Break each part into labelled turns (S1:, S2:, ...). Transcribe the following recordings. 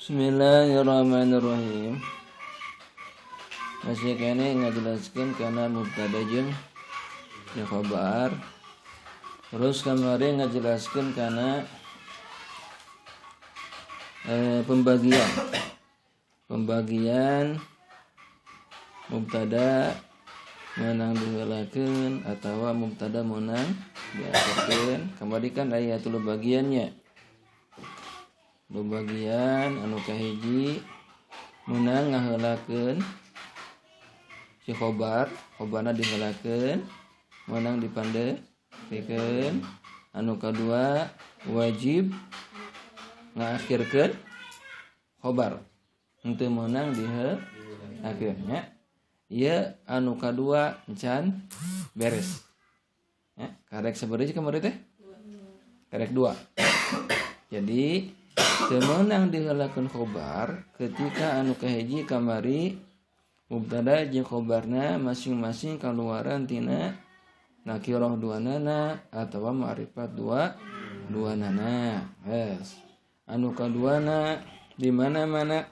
S1: Bismillahirrahmanirrahim. Masih keneh ngajelaskeun kana mubtada jeung khobar. Terus kemarin ngajelaskeun kana pembagian. Pembagian mubtada meunang diheulakeun atawa mubtada meunang diakhirkeun. Kamari kan aya tilu bagiannya. Dua bagian anu kahiji meunang ngaheulakeun si khobar, khobarna diheulakeun, meunang dipandepikeun. Anu kadua wajib ngaakhirkeun khobar, henteu meunang diheulakeun nya. Ieu anu kadua encan beres. Ya, karek sabaraha kamari teh? Karek dua. Jadi teu meunang diheulakeun khobar ketika anu kahiji kamari mubtada jeung khobarna masing-masing kaluaran tina nakirah duanana atawa ma'rifat duanana. Yes. Anu kaduana di mana-mana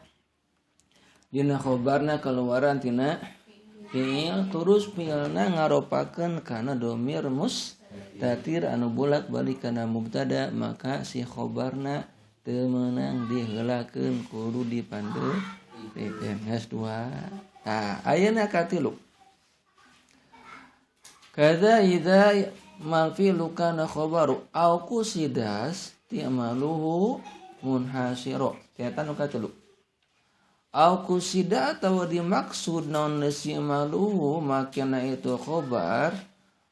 S1: dina khobarna kaluaran tina fiil, terus fiilna ngaropakeun kana domir mustatir anu bolak-balik kana mubtada, maka si khobarna teu meunang diheulakeun, kudu dipandepikeun. Geus dua. Tah, ayeuna katilu. Kadza idza mal fi'lu kana khabaru au qusidas ti'maluhu munhasiro. Ternyata nu katilu. Au qusida atawa dimaksud naon isti'maluhu makana itu khobar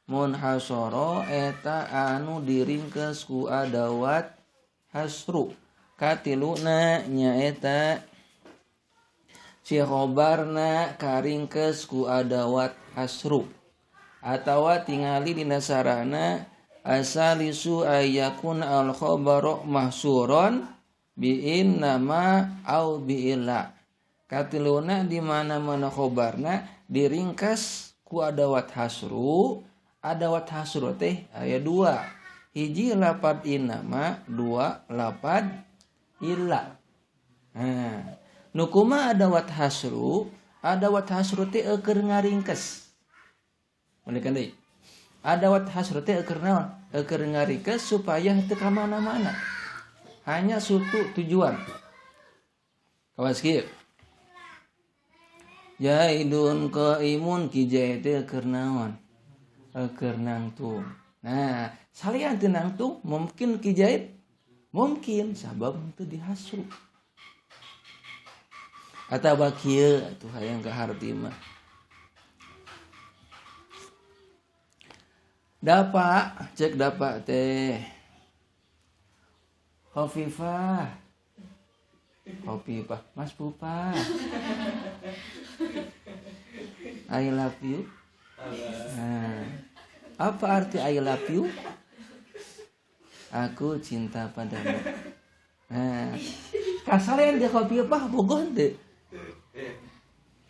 S1: munhasoro eta anu diringkes ku adawat hasru. Katiluna nyaeta si khobarna karingkes ku adawat hasru atawa tingali dina sarana asalisu ayakun al khabaru mahsuron bi innama au bi illa. Katiluna di mana-mana khobarna diringkas ku adawat hasru. Adawat hasru teh aya dua, hiji lapad innama, dua lapad illa. Nah, nu kumaha adawat hasru? Adawat hasru teh eueur ngaringkes. Balikan deui. Adawat hasru teh eueur naon? Eueur ngaringkes supaya teu ka mana-mana. Hanya suatu tujuan. Kawas kieu. Jaidun qaimun, ki jaid teh eueur naon? Eueur nangtung. Nah, salian teu nangtung mungkin ki jaid mungkin sabab teu dihasru. Atawa kieu atuh hayang kaharti mah. Dapak, cek dapak teh. Khofifah. Khofifah, Mas Pupa. I love you. Nah, apa arti I love you? Aku cinta padamu. Nah, kasalean dia Khofifah bogoh teu?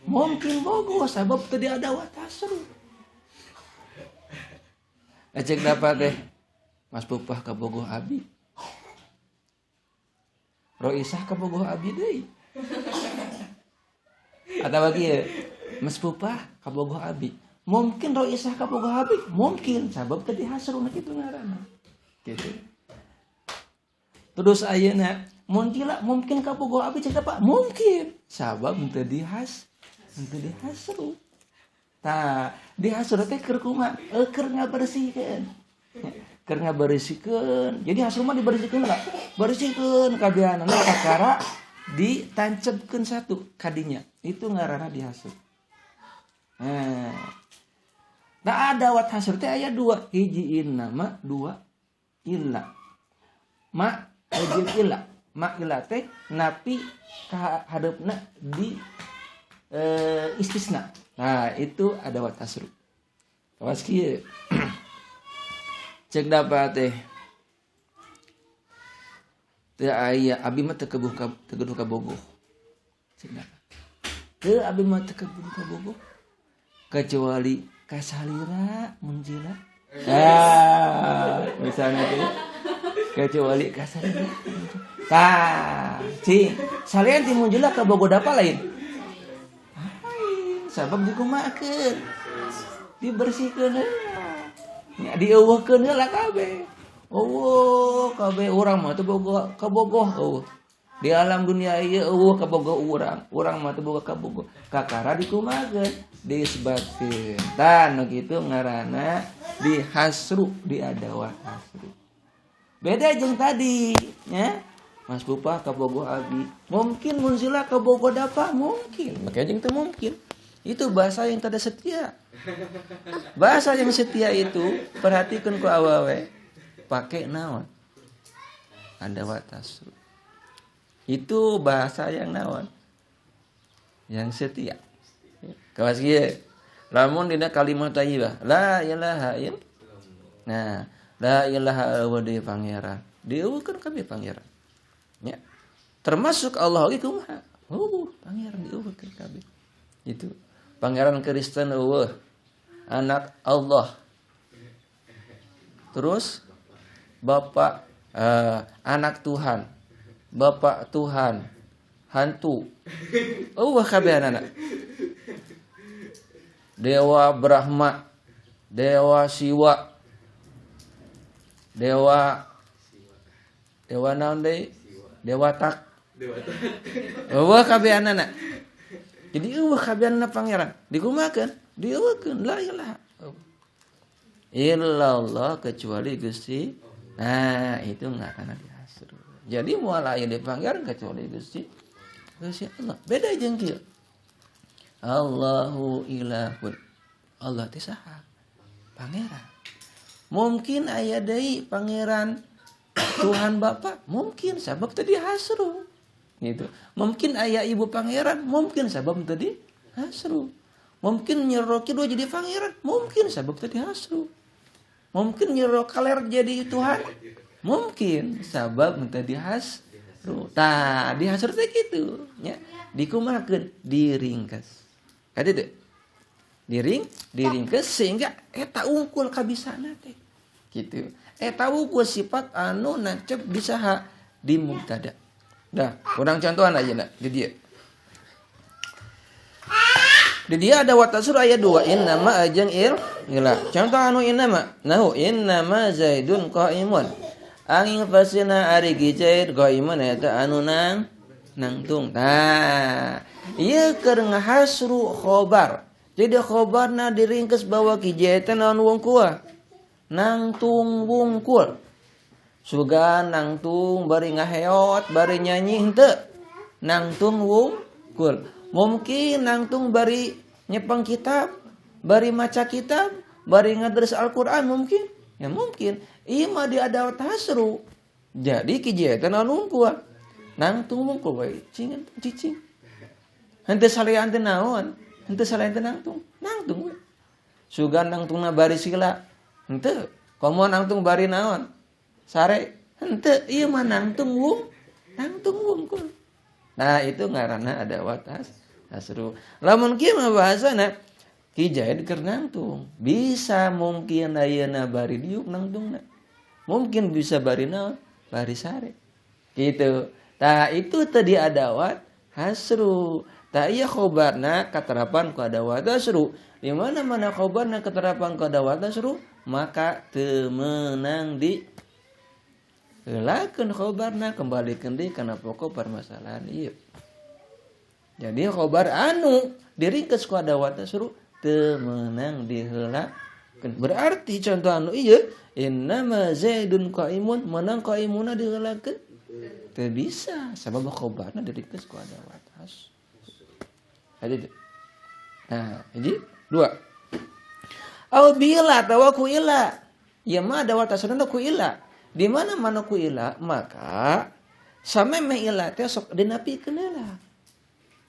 S1: Mungkin bogoh sabab teu diadawat hasru. Cek dapat teh Mas Pupah kabogoh abi. Roisah kabogoh abi deui. Atawa kieu, Mas Pupah kabogoh abi. Mungkin Roisah kabogoh abi, mungkin sabab teu dihasru na kitu ngaranna. Gitu. Terus ayeuna muntila mungkin kabogoh abi cek apa? Mungkin sabab teu dihasru. Tah, dihasru teh keur kumaha? Keur ngabersihkeun. Keur ngabersihkeun. Jadi hasru mah dibersihkeun lah. Bersihkeun kabehanana kakara ditancepkeun satu kadinya. Itu ngaranna dihasru. Nah, nah ada wat hasru teh aya dua, hiji innama, dua illa. Ma hiji illa. Ma illa teh napi ka hadeupna di istisna. Nah, itu ada wat hasru. Kawas kieu. Cek dapat teh. Teu aya abi mah teu kebuh teu geduh kabogoh. Cek dapat. Teu abi mah teu kebuh kabogoh kecuali kasalira munjila. Ah, misalnya teh. Kecuali ka sarua. Tah, cing, salian ti munjula kabogoh dapa lain. Lain, sabab dikumahakeun. Dibersihkeun heula. Nya dieuweuhkeun heula kabeh. Eueuh kabeh urang mah teu boga kabogoh eueuh. Di alam dunia ieu eueuh kabogoh urang. Urang mah teu boga kabogoh. Kakara dikumahakeun, diisbatkeun. Tah nu kitu ngaranna dihasru, diadawat hasru. Beda jeung tadi, nya. Mas Pupa kabogoh abi. Mungkin munzila kabogoh dapa mungkin. Makanya jeung teu mungkin. Itu bahasa yang tidak setia. Bahasa yang setia itu perhatikan ku awewe pakai naon? Ada watas. Itu bahasa yang naon? Yang setia. Kawas kieu. Lamun dina kalimat thayyibah, la ilaha ill. Nah, la ilaha eueuh deui pangeran. Dieuweuhkeun kabeh pangeran. Ya. Termasuk Allah oge kumaha? Eueuh pangeran dieuweuhkeun kabeh. Itu pangeran Kristen eueuh, anak Allah. Terus bapak anak Tuhan, bapak Tuhan, hantu. Eueuh kabehanana. Dewa Brahma, Dewa Siwa, Dewa Dewa naon deui? Dewa tak. Eueuh kabehanana. Jadi eueuh kabehanana pangeran. Dikumahakeun? Dieuweuhkeun la ilaha illallah kecuali Gusti. Nah, itu ngaranna dihasru. Jadi moal aya di pangeran kecuali Gusti Gusti Allah. Beda jeung kieu. Allahu ilahun. Allah teh saha? Pangeran. Mungkin aya deui pangeran Tuhan Bapa, mungkin sabab tadi hasru. Gitu. Mungkin aya ibu pangeran, mungkin sabab tadi hasru. Mungkin Nyi Roro Kidul jadi pangeran, mungkin sabab tadi hasru. Mungkin Nyi Roro Kaler jadi Tuhan, mungkin sabab tadi hasru. Tah, di hasru teh kitu, nya. Dikumahakeun, diringkes. Kadieu teh. Diringkes sehingga eta unggul kabisana teh. Gitu. Eta unggul sifat anu nancep di saha di mubtada. Dah, kurang contohan aja nak di dia. Di dia ada watasur ayat 2 innama ajeng il ila. Contoh anu innama, nahu innama Zaidun qaimun. Angin fasina ari Zaid qaimun eta anu nang nangtung. Nah, ieu keur ngahasru khobar. Jadi khobarna diringkes bawa ki Zaid teh naon wungkul? Nangtung wungkul. Sugan nangtung bari ngaheot, bari nyanyi henteu. Nangtung wungkul. Mungkin nangtung bari nyepeng kitab, bari maca kitab, bari ngadres Al-Qur'an mungkin. Ya mungkin. Ieu mah di adawat hasru. Jadi ki Zaid teh naon wungkul? Nangtung wungkul we cing cicing. Henteu salian teh naon? Henteu salian teh nangtung. Nangtung we. Sugan nangtungna bari sila. Henteu. Komo nangtung bari naon? Sare. Henteu ieu mah nangtung wung, nangtung wungkul. Nah, itu ngaranna ada watas hasru. Lamun kieu mah bahasana ki Zaid keur nangtung. Bisa mungkin ayeuna bari diuk nangtungna. Mungkin bisa bari naon? Bari sare. Gitu. Tah itu tadi adawat hasru. Tah ieu khobarna katerapan ku adawat hasru. Di mana-mana khobarna keterapan ku adawat hasru, maka teu meunang di heulakeun khobarna kembalikeun deui kana pokok permasalahan ieu. Jadi khobar anu diringkes ku adawat hasru teu meunang diheulakeun. Berarti contoh anu ieu innama Zaidun qaimun meunang qaimuna diheulakeun? Teu bisa sabab khobarna diringkes ku adawat hasru. Jadi nah, jadi dua. Au bila atawa ku ila. Ya mah adawat hasruna ku ila. Di mana mana ku ila, maka sameme ila teh sok dinapikeun heula.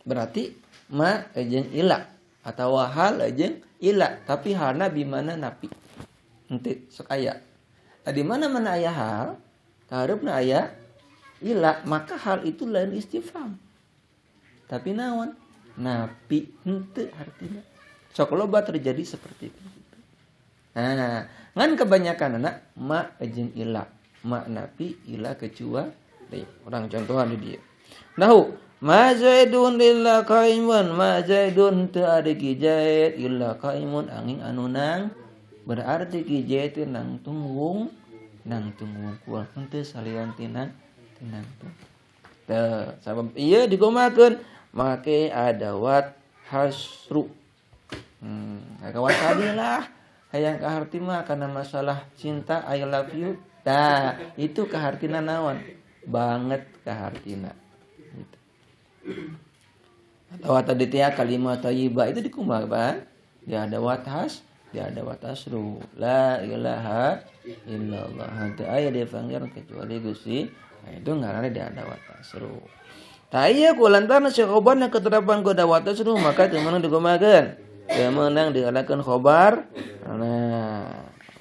S1: Berarti ma jeung ila atawa hal jeung ila, tapi halna bi mana napi. Henteu sok aya. Nah, di mana mana aya hal, kahareupna aya ila, maka hal itu lain istifham. Tapi naon? Napi henteu artinya. Sok loba terjadi seperti itu. Nah, ngan kebanyakan anak ma jeung ila. Maknapi ila kecuali. Orang contohan di dia. Nahu ma zaidun illa qaimun, ma zaidun teu ari ki zaid illa qaimun angin anu nang, berarti ki zaid teh nangtung wung kual teu salian tina tinangtung. Teu sabab ieu digumakeun make adawat hasru. Kawan tadi lah hayang kaharti mah karena masalah cinta I love you. Tah, itu kahartina naon? Banget kahartina. Gitu. Atau tadi teh kalimat thayyibah itu dikumaha, Bang? Dia ada watas, dia ada watasru. La ilaha illallah. Henteu aya dipanggil kecuali Gusti. Nah, itu ngaranna dia ada watasru. Tah ieu ku lantaran si khobarna keterapan ku ada watasru maka teu meunang digumakeun. Teu meunang dialakeun khobar. Nah,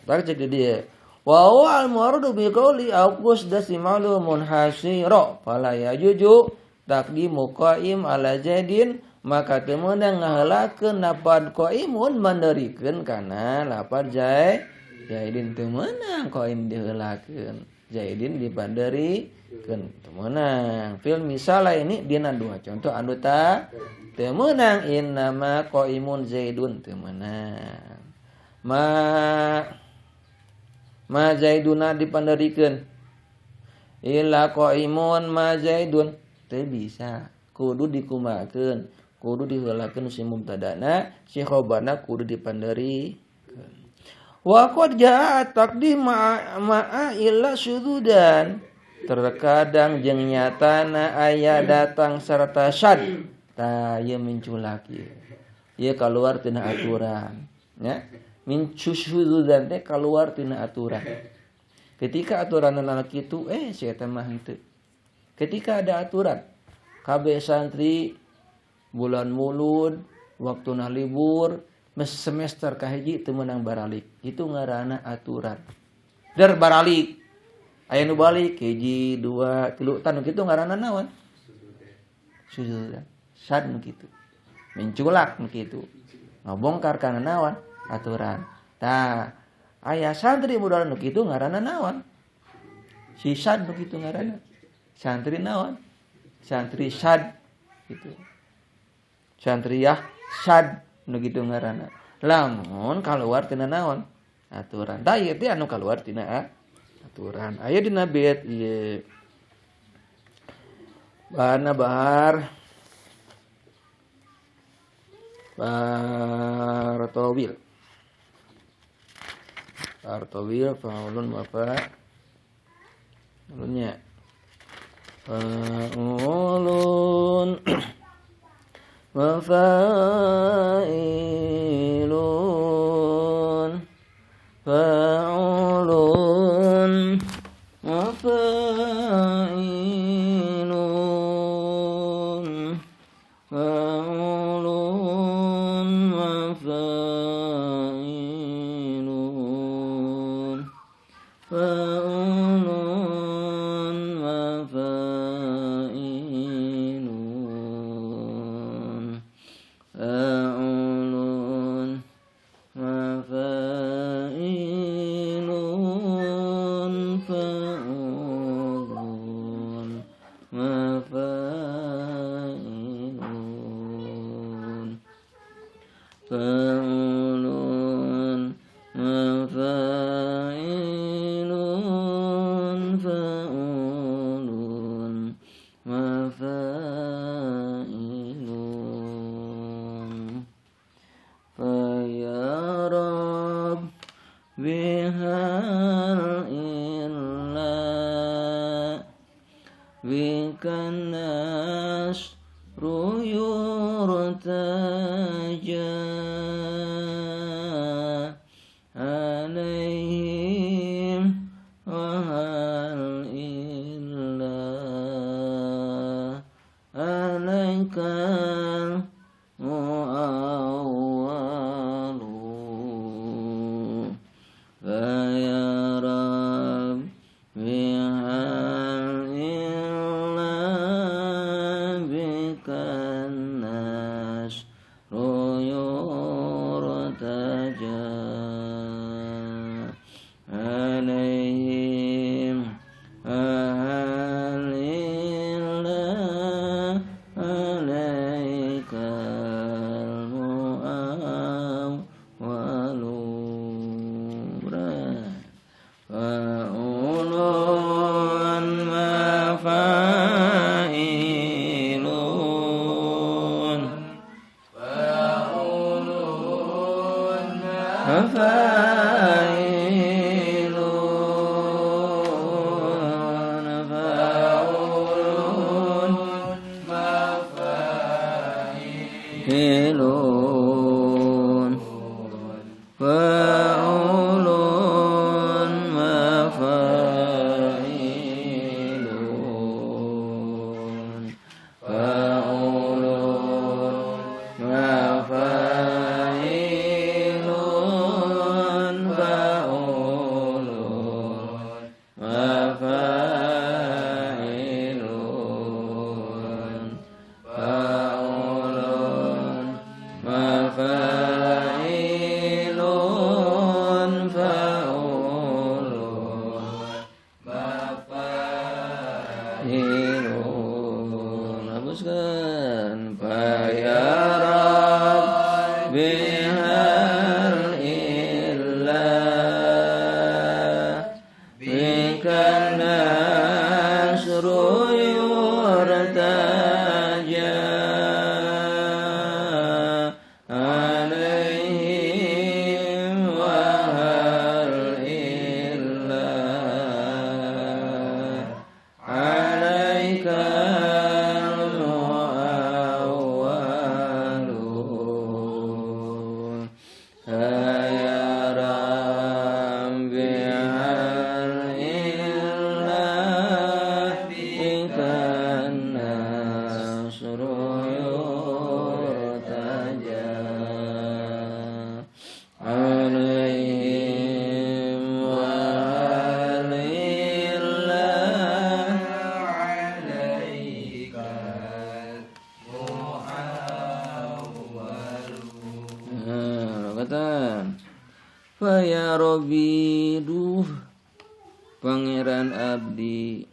S1: tak cek di dieu. Wa huwa al-muradu bi qawli aqus dasimalu munhasira fala yajuju taqdimu qa'im ala zaidin, maka teu meunang ngaheulakeun lapad qaimun manderikeun kana lapad zaidin, teu meunang qaim diheulakeun zaidin dipanderikeun teu meunang. Fil misala ini dina dua contoh anu ta teu meunang innama qaimun zaidun teu meunang. Ma zaiduna dipanderikeun illa qaimun ma zaidun teu bisa, kudu dikumakeun, kudu diheulakeun si mubtadana, si khobarna kudu dipanderikeun. Wa qad jaa taqdim ma'a illa syududan, terkadang jeung nyatana aya datang serta syad. Tah ieu minculak ieu. Ieu kaluar tina aturan, nya. Mincusyududan teh kaluar tina aturan. Ketika aturan lalaki itu si eta mah henteu. Ketika ada aturan kabeh santri bulan Mulud waktuna libur semester kahiji teu meunang baralik. Itu ngaranna aturan. Der baralik. Aya nu balik hiji, dua, tilu, tah nu kitu ngaranna naon? Syududan. Sad nu kitu. Menculak nu kitu. Ngabongkar kana naon? Aturan. Tah, aya santri modal nu kitu ngaranna naon? Si sad nu kitu ngaranna. Santri naon? Santri sad gitu. Santriah sad nu kitu ngaranna. Lamun kaluar tina naon? Aturan. Tah ieu teh anu kaluar tina aturan. Aya dina bait ieu. Bahana bahar Bartawil. Artawil faulun bapak ulunnya faulun wa fa'ilun faulun wa fa'ilun faulun wa fa'ilun fa'ulun wa fa'ilun fa'ulun wa fa'ilun fa'ulun wa fa'ilun fa'ulun wa fa'ilun fa'ulun wa fa'ilun. Fa ya Rabb bihal illa bika nasru yurtaja alaihim wa hal illa alaikal mu'awwalu. Fa ya Rabb bihal illa bika nasru Fa'ulun mafa'ilun fa'ulun mafa'ilun fa'ulun mafa'ilun fa'ulun mafa'ilun mafa'ilun. Hapuskan. Fa ya Rabbi hal illa bika nasru yurtaja alaihim wa hal illa alaika al-mu'awwalun. Ya Rabbi hal illa bika nasru yurtaja alaihim wa hal illa
S2: alaika al-mu'awwalun.
S1: Kata fa ya Rabbi, duh pangeran abdi,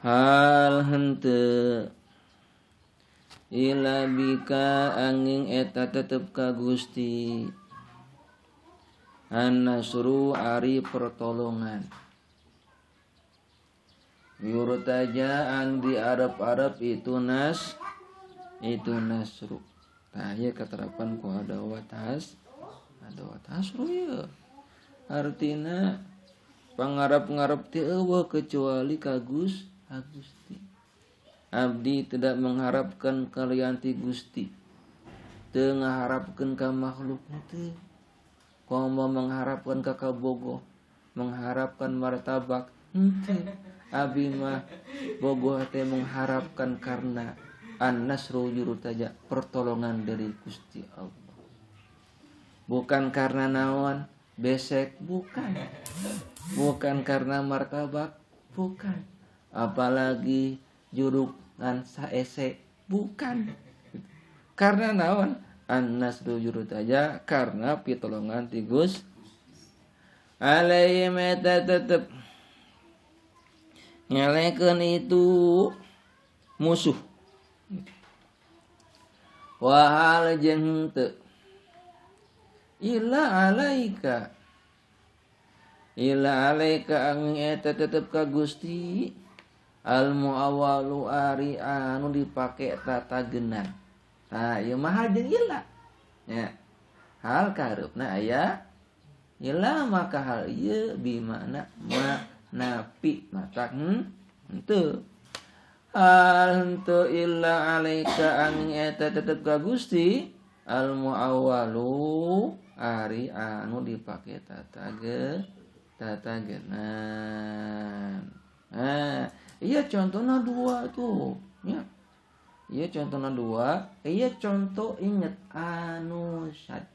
S1: hal henteu ila bika angin eta tetep ka Gusti an-nasru ari pertolongan yurtaja ang di Arab-Arab itu nas itu nasru. Tah ieu katerapan ku adawat hasru ieu. Artina pangarap-ngarep teh eueuh kecuali ka Gusti. Abdi tidak mengharapkan kalian ti Gusti. Teu ngaharapkeun ka makhluk teu. Komo mengharapkan ka kabogoh, mengharapkan martabak henteu. Abi mah bogoh teh mengharapkan karena an-nasru yurtaja, pertolongan dari Gusti Allah. Bukan karena naon besek, bukan. Bukan karena martabak, bukan. Apalagi jurukan saese, bukan. Karena naon an-nasru yurtaja, karena pitolongan ti Gusti. Alaihim eta tetep ngelekeun itu musuh. Wahal jeung henteu illa alaika illa alaika angin eta tetep ka Gusti al muawwalu ari anu dipake tatagenan. Tah ieu mah hal jeung illa nya. Hal kahareupna aya illa maka hal ieu bimakna ma napi matak henteu. Hal henteu illa alaika angin eta tetep ka Gusti al muawwalu ari anu dipake tatagenan. Nah, iya contohna dua tuh ya. Iya contohna dua, iya contoh inget anu sad.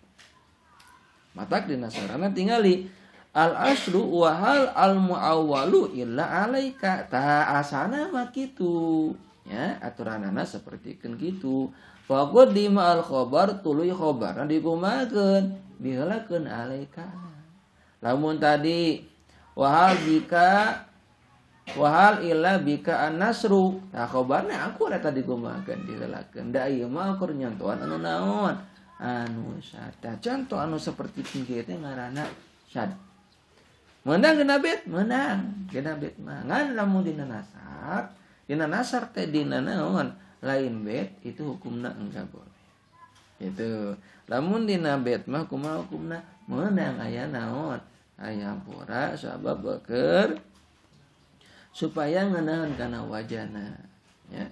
S1: Matak dina sarana tingali al aslu wa hal al muawwalu illa alaika. Ta asana mah kitu ya, aturanana sapertikeun kitu. Faqaddima al khabar tuluy khabarna dikumakeun diheulakeun alaika. Lamun tadi wa hal bika wa hal illa bika an-nasru, tah khabarna aku eta dikumakeun diheulakeun. Da ieu mah keur nyontohan anu naon anu sad. Contoh anu saperti kieu teh ngaranna sad. Menang kena bet, menang kena bet mah. Ngan lamun dina nasar teh dina naon lain bet itu hukumna enggak boleh. Itu lamun dina bet mah kumaha hukumna menang aya naon aya pura sabab beker supaya ngeunaheun kana wajana ya.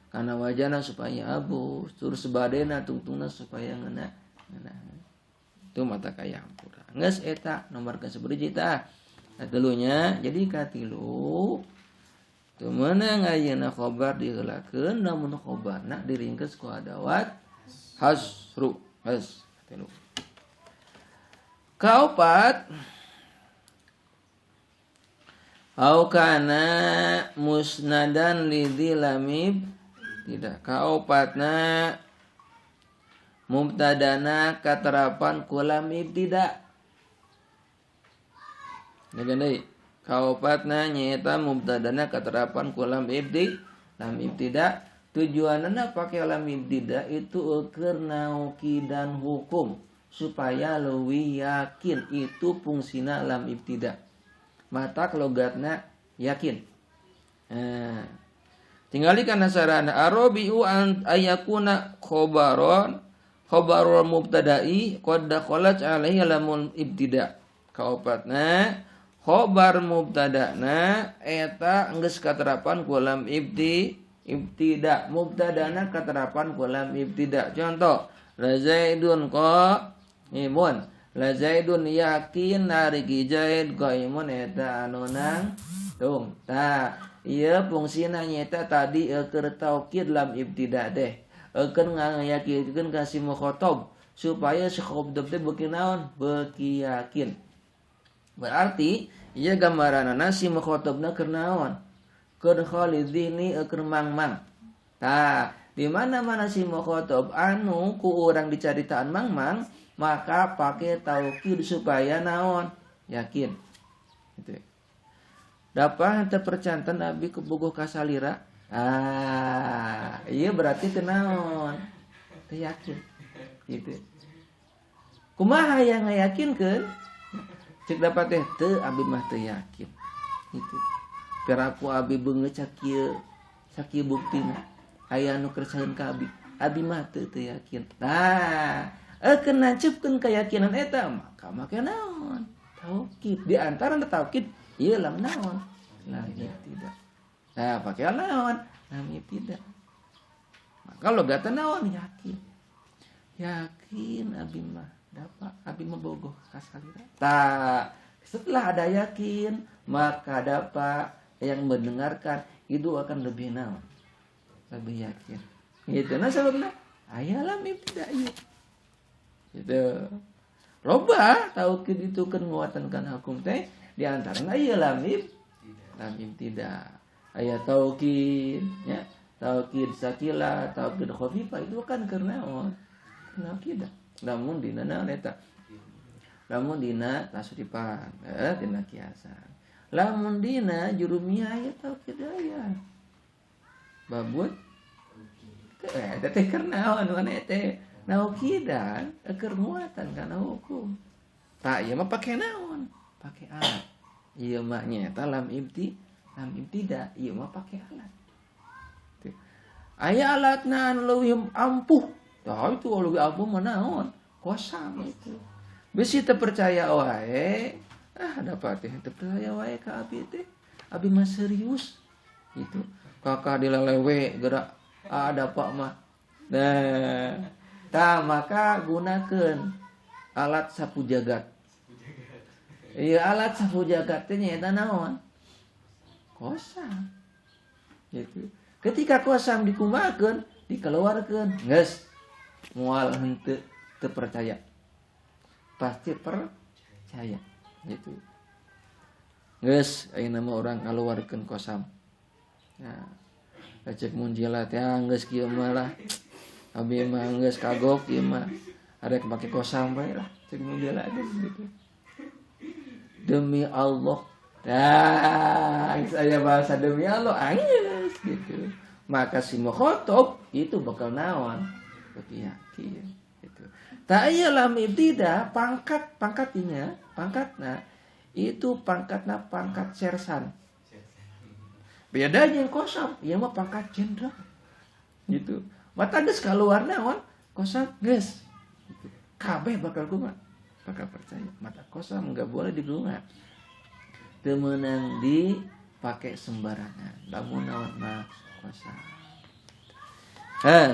S1: Kana wajana supaya abus, terus badena tungtungna supaya ngeunah. Itu mata kaya hampura. Geus eta nomor ka-1 tah. Katilunya jadi katilu teu meunang ayeuna khobar diheulakeun lamun khobarna diringkes ku adawat hasru. Geus katilu. Kaopat au kana musnadan lidzi lamib tidak. Kaopatna mubtadana katerapan ku lam ibtida. Deui deui. Kaopatna nyaeta mubtadana katerapan ku lam ibti, lam ibtida. Tujuanna pake lam ibtida itu keur naukidan hukum supaya leuwih yakin, itu fungsina lam ibtida. Matak logatna yakin. Nah, tinggali kana sarana arabiu an ayakuna khobaron khobarul mubtada'i qad dakhalat alaihi lamul ibtida. Kaopatna khobar mubtada'na eta geus katerapan ku lam ibtida. Mubtada'na katerapan ku lam ibtida. Contoh la zaidun qaimun, la zaidun yakin ari zaid qaimun eta anu nangtung. Tah ieu fungsina nyaeta tadi keur taukid lam ibtida teh keur ngayakinkeun ka si mukhatab supaya si khatab teh beuki naon, beuki yakin. Berarti ieu gambaranna si mukhatabna keur naon, keur khalidini keur mangmang. Tah di mana-mana si mukhatab anu ku urang dicaritaan mangmang maka pakai taukid supaya naon, yakin. Gitu. Dapat teu percanten abi kebogoh ka salira. Ah, iya berarti teu naon, teu yakin. Gitu. Kumaha yang ngayakinkeun? Cek dapat teh teu abi mah teu yakin. Gitu. Piraku abi beungeut sakieu sakieu buktina. Aya anu kersaeun ka abi. Abi mah teu yakin. Nah, keur nancepkeun keyakinan eta maka make naon? Taukid. Di antara taukid ieu lam naon? Lam tidak. Nah, pakai naon? Lam tidak. Maka logatna naon? Yakin. Yakin abi mah dapat, abi mah bogoh ka salira. Tah, setelah ada yakin, maka dapat yang mendengarkan itu akan lebih naon? Lebih yakin. Gitu. Nah, sababna aya lam ibtida ieu. Gitu. Loba taukid itu kan nguatan kan hukum teh di antaranya ieu lam ibtida. Aya taukid ya, taukid sakila, taukid khafifah itu kan karena naon? Karena akidah. Lamun dina naon eta? Lamun dina tasripan, dina kiasan. Lamun dina jurumiyah aya taukid aya. Babut eta teh keur naon mana teh? Naukidan keur muatan kana hukum. Tah ieu mah pake naon? Pake alat. Ieu mah nyaeta lam ibti, lam ibtida, ieu mah pake alat. Tuh. Aya alatna anu leuwih ampuh. Tah itu leuwih ampuh mah naon? Kosam itu. Bisi teu percaya wae, ah dapat teh teu percaya wae ka abi teh. Abi mah serius. Gitu. Kakak dilelewe gerak ah dapat mah. Nah, tah maka gunakeun alat sapu jagat. Iya alat sapu jagat teh nyaeta naon? Kosam. Gitu. Ketika kosam dikumakeun, dikeluarkeun, geus moal henteu teu percaya. Pasti percaya gitu. Geus ayeuna mah urang ngaluarkeun kosam. Nah, cek munjilat ya geus kieu mah lah. Abi mah geus kagok ieu mah. Arek make kosam bae lah cek munjilat gitu. Demi Allah. Nah, saya bahasa demi Allah anggeus gitu. Maka si mukhatab itu bakal naon? Lebih yakin gitu. Ta ieu lam ibtida pangkat pangkatnya, pangkatna itu pangkatna pangkat sersan. Bedanya yang kosam, ieu mah pangkat jenderal. Gitu. Mata geus kaluar naon? Kosam geus. Gitu. Kabeh bakal kumaha? Bakal percaya. Mata kosam enggak boleh digunakan. Teu meunang di dipake sembarangan. Lamun naon mah kosa.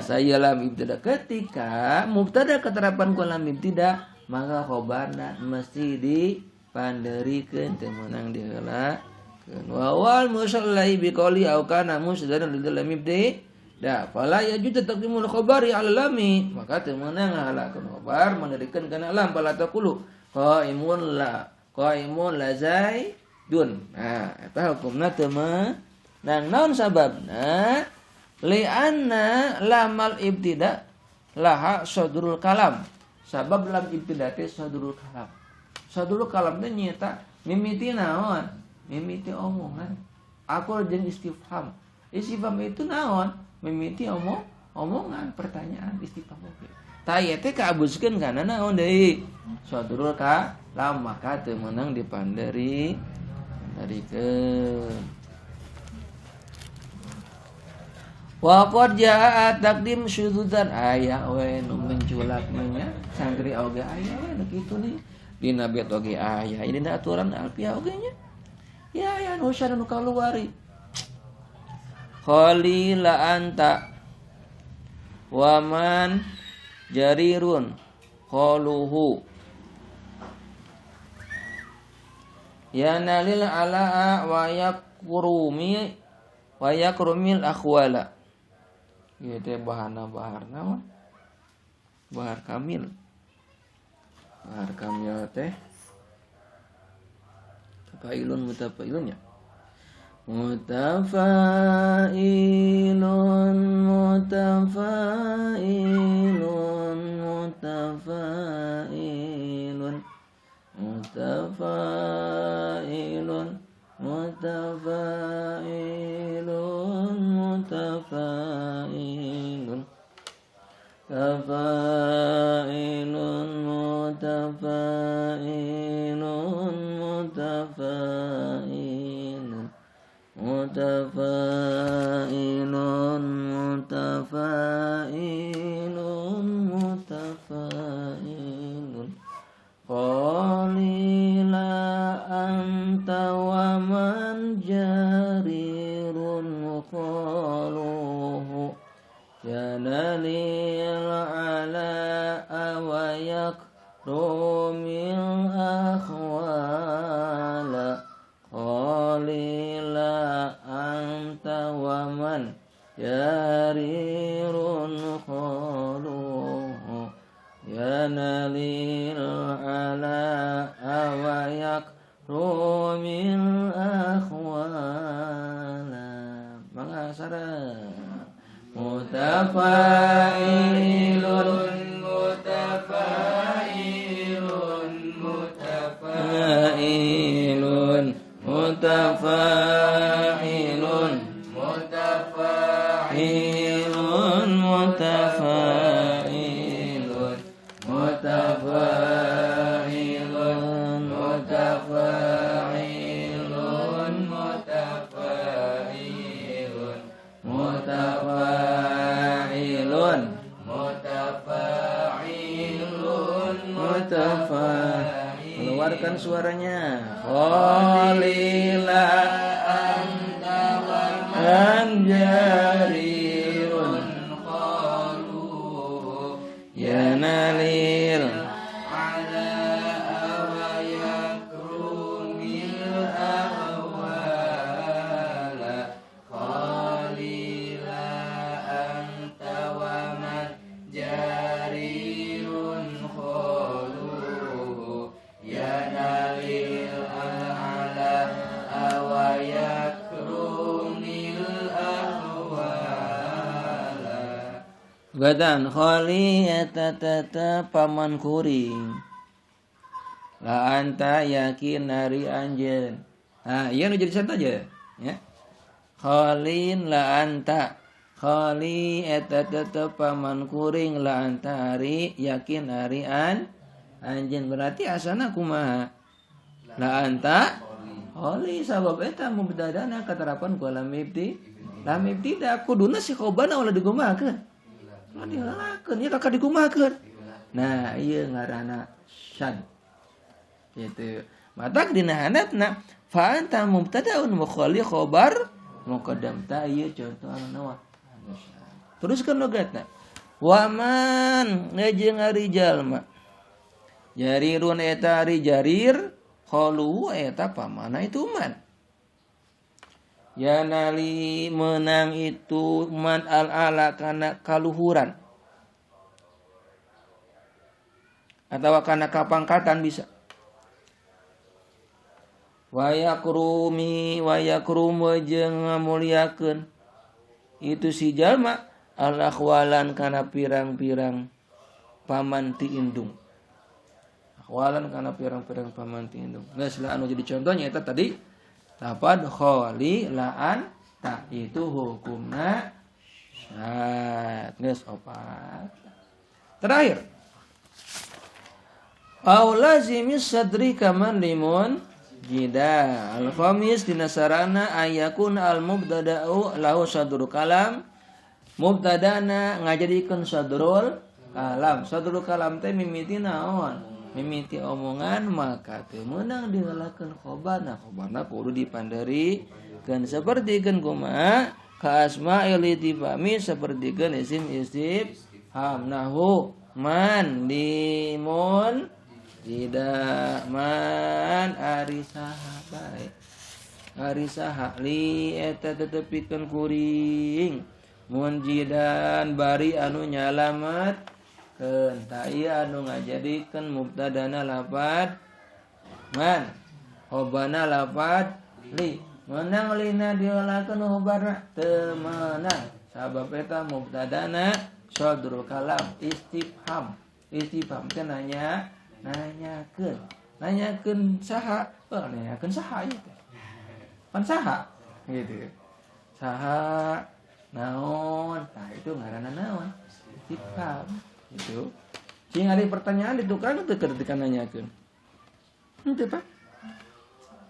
S1: Saya lam ibtida ketika mubtada keterapan ku lam ibtida maka khobarna mesti dipanderikeun teu meunang diheulakeun. Wa wal musallai biqauli au kana musdadan lil lam ibtida fala yajuzu taqdimul khabari ala lami maka teu meunang ngahalakeun khabar manderikeun kana lam fala taqulu qaimun la qaimun la zaidun. Nah eta hukumna teu meunang. Naon sababna? Li'anna lamal ibtida laha sadrul kalam. Sabab lam ibtida teh sadrul kalam. Sadrul kalam teh nyaeta mimiti naon? Mimiti omongan. Aku jeung istifham. Istifham itu naon? Mimiti omongan, pertanyaan istifham oge. Tah ieu teh kaabuskeun kana naon deui? Sadrul kalam maka teu meunang dipanderi panderikeun. Wa qad jaa taqdim syududan aya we nu menculak mah nya santri oge aya we nu kitu nih dina bet oge aya dina aturan alfiah oge nya ya aya nu syara nu kaluari khalila anta wa man jarirun qaluhu ya nalil alaa wa yakrumi wa yakrumil akhwala. Ieu teh bahana bahar naon? Bahar kamil. Bahar kamil teh tafailun mutafailun ya. Mutafailun mutafailun mutafailun mutafailun mutafailun mutafailun tafailun mutafailun mutafailun mutafailun mutafailun mutafailun qalila anta wa man jarirun qaluhu yanalil ala wa yakrumil akhwala qalila anta wa man jarirun qaluhu yanalil ala wa yakrumil akhwala. Mangga sareng mutafailun mutafailun mutafailun mutafailun mutafailun mutafailun mutafailun mutafailun mutafailun mutafailun mutafailun mutafailun. Keluarkan suaranya. Khalila anta wa man jarirun qalu ya nalil
S2: ala wa yakrumil ahwala qalila anta wa man jarirun qalu ya nalil ala wa yakrumil ahwala.
S1: Gadan khali eta tata paman kuring la anta yakin ari anjeun. Ah, ieu nu jadi contoh aja ya. Khalin la anta khali eta tata paman kuring la anta ari yakin ari an anjeun berarti asana kumaha? La anta khali sabab eta mubtadana katerapan ku lam ibti. Lam ibtida kuduna si khobana ulah digumakeun. Ulah diheulakeun ieu kakak digumakeun. Nah, ieu ngaranna syad. Gitu. Matak dina handapna fa anta mubtadaun wa khali khabar muqaddam. Ta ieu contoh anu naon? Teruskeun logatna. Wa man jeung ari jalma jarirun eta ari jarir khalu eta pamana itu man. Ya nali menang itu man al-ala kana kaluhuran atau kana kapangkatan bisa. Wayakrumi wayakrumu jeung ngamuliakeun itu si jalma al akhwalan kana pirang-pirang paman ti indung. Akhwalan kana pirang-pirang paman ti indung. Geus lah anu jadi contohnya eta tadi lapad khali laan ta itu hukumna syad. Geus opat. Terakhir au lazimis sadri kaman limun jida. Al khamis dinasarana ayakun al mubtada'u lahu sadrul kalam. Mubtadana ngajadikeun sadrul kalam. Sadrul kalam teh mimiti naon? Mimiti omongan maka teu meunang diheulakeun khobarna. Khobarna kudu dipanderikeun sapertikeun kumaha? Ka asma'il ittifami sapertikeun isim istifham nahu man limun tidak man ari saha bae ari saha li eta tetepikeun kuring munjidan bari anu nyalametkeun ta ieu anu ngajadikeun mubtadana lapad man hobana lapad li meunang lina diolakeun hobarna teu meunang sabab eta mubtadana sadrul kalam istifham. Istifham teh nanya nanyakeun nanyakeun saha, oh, nanyakeun saha ieu teh pan saha gitu saha naon, tah itu ngaranna naon istifham gitu. Cing ari pertanyaan di tukang teu ketika nanyakeun henteu Pak.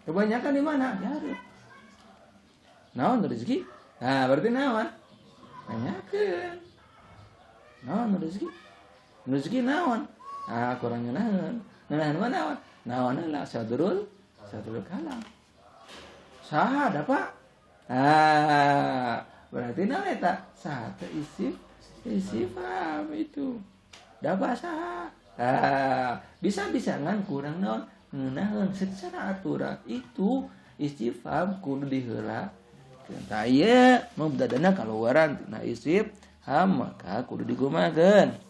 S1: Kebanyakan di mana? Di naon rezeki? Nah, berarti naon? Nanyakeun. Naon rezeki? Rezeki naon? Ah, kurang ngeunaheun. Ngeunaheun mah naon? Naon heula sadrul kalam. Saha da Pak? Ah, berarti naon eta? Saha teh istifham itu. Da saha? Ah, bisa-bisa ngan kurang naon? Ngeunaheun secara aturan itu istifham kudu diheulakeun. Tah ieu mubtadana kaluaran tina istifham maka kudu digumakeun.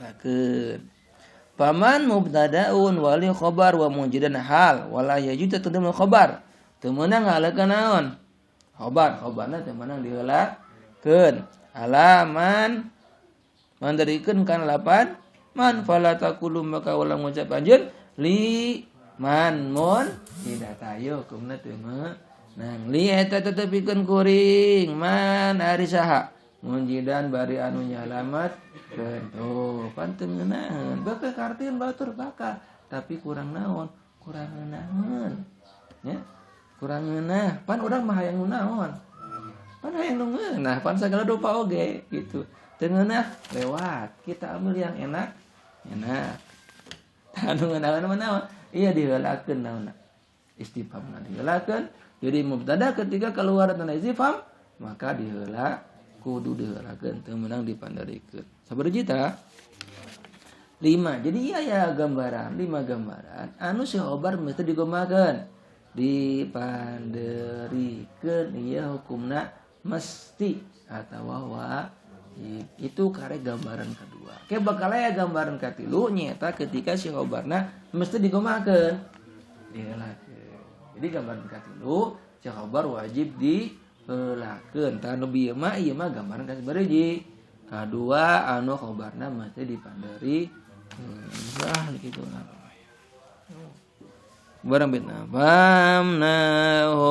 S1: Lakeun. Paman mubtadaun wali khabar wa mujidan hal wala yajud taqdimul khabar. Teu meunang ngalekeun naon? Khabar, khabarna teu meunang diheulakeun. Alaman mandarikeun kana lapan man fala taqulu maka ulah ngucap anjeun li man mun tidak tayo hukumna teu meunang. Li eta tetepikeun kuring man ari saha munjidan bari anu nyalamet tuh pan teu ngeunaheun bakal kartieun batur bakal tapi kurang naon kurang ngeunaheun nya kurang ngeunah pan urang mah hayang naon pan hayang nu ngeunah pan sagala rupa oge gitu teu ngeunah lewat kita ambil yang enak enak anu ngeunaheun mah naon iya diheulakeun naonna istifhamna diheulakeun jadi mubtada ketika keluar tanda istifham maka diheula kudu diheulakeun teu meunang dipandarikeun. Sabar jita 5. Jadi iya ya gambaran, 5 gambaran anu si khobar mesti digomakeun. Dipanderikeun ieu hukumna mesti atawa wajib. Itu kare gambaran kedua. Ke bakal aya gambaran katilu nyaeta ketika si khobarna mesti digomakeun. Diheulakeun. Jadi gambaran katilu si khobar wajib di heulakeun. Tah nu bieu mah ieu mah gambaran ka sabariji. Kadua anu khobarna mesti dipanderi. Wah kitu lah. Barang bitna. Pamnahu.